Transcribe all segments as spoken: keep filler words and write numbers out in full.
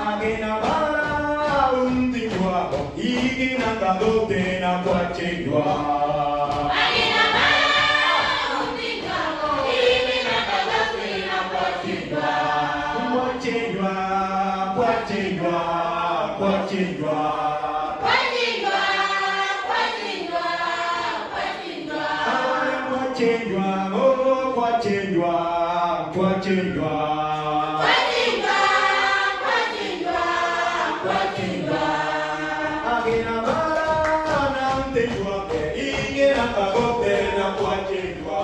Agenabara unti guago, igi nanga dote na kwache jua. Kwache jua, kwache jua, kwache jua. Awa kwache jua, oh, kwache jua, kwache jua. Agenabara nante jua, igi nanga dote na kwache jua.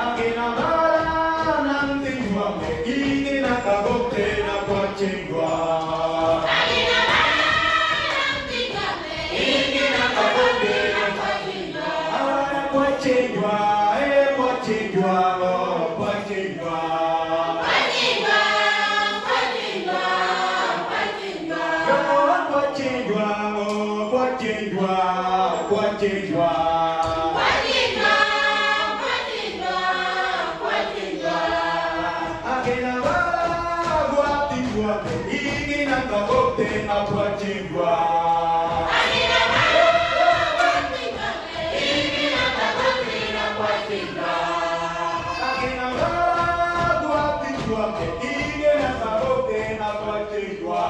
Agenabara nante jua, igi nanga dote na kwache jua. Awa kwache jua, eh, kwache jua, oh, kwache jua. Kwache jua, oh, kwache jua, kwache jua. Agenabara guati jua, igi nanga dote na kwache jua. Agenabara guati jua, igi nanga dote na kwache jua.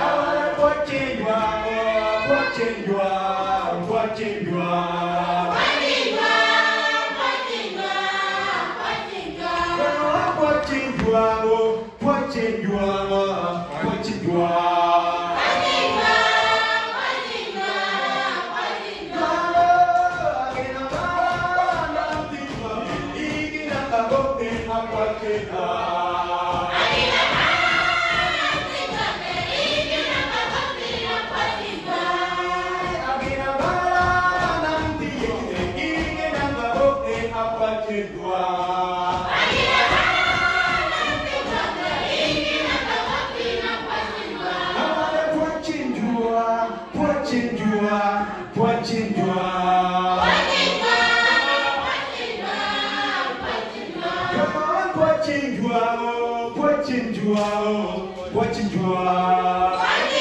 Awa kwache jua, oh, kwache jua, kwache jua. Awa kwache jua, oh, kwache jua, oh, kwache jua. Awa kwache jua, kwache jua, kwache jua. Come on, kwache jua, oh, kwache jua, oh, kwache jua.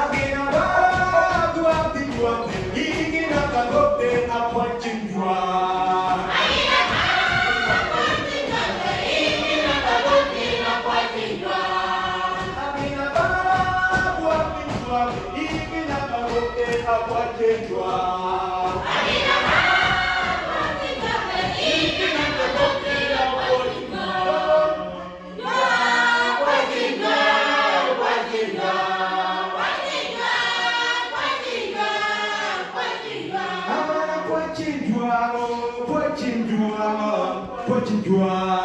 Agenabara guati jua, igi nanga dote na kwache jua. Agenabara guati jua, igi nanga dote na kwache jua. Awa kwache jua, oh, kwache jua, oh, kwache jua.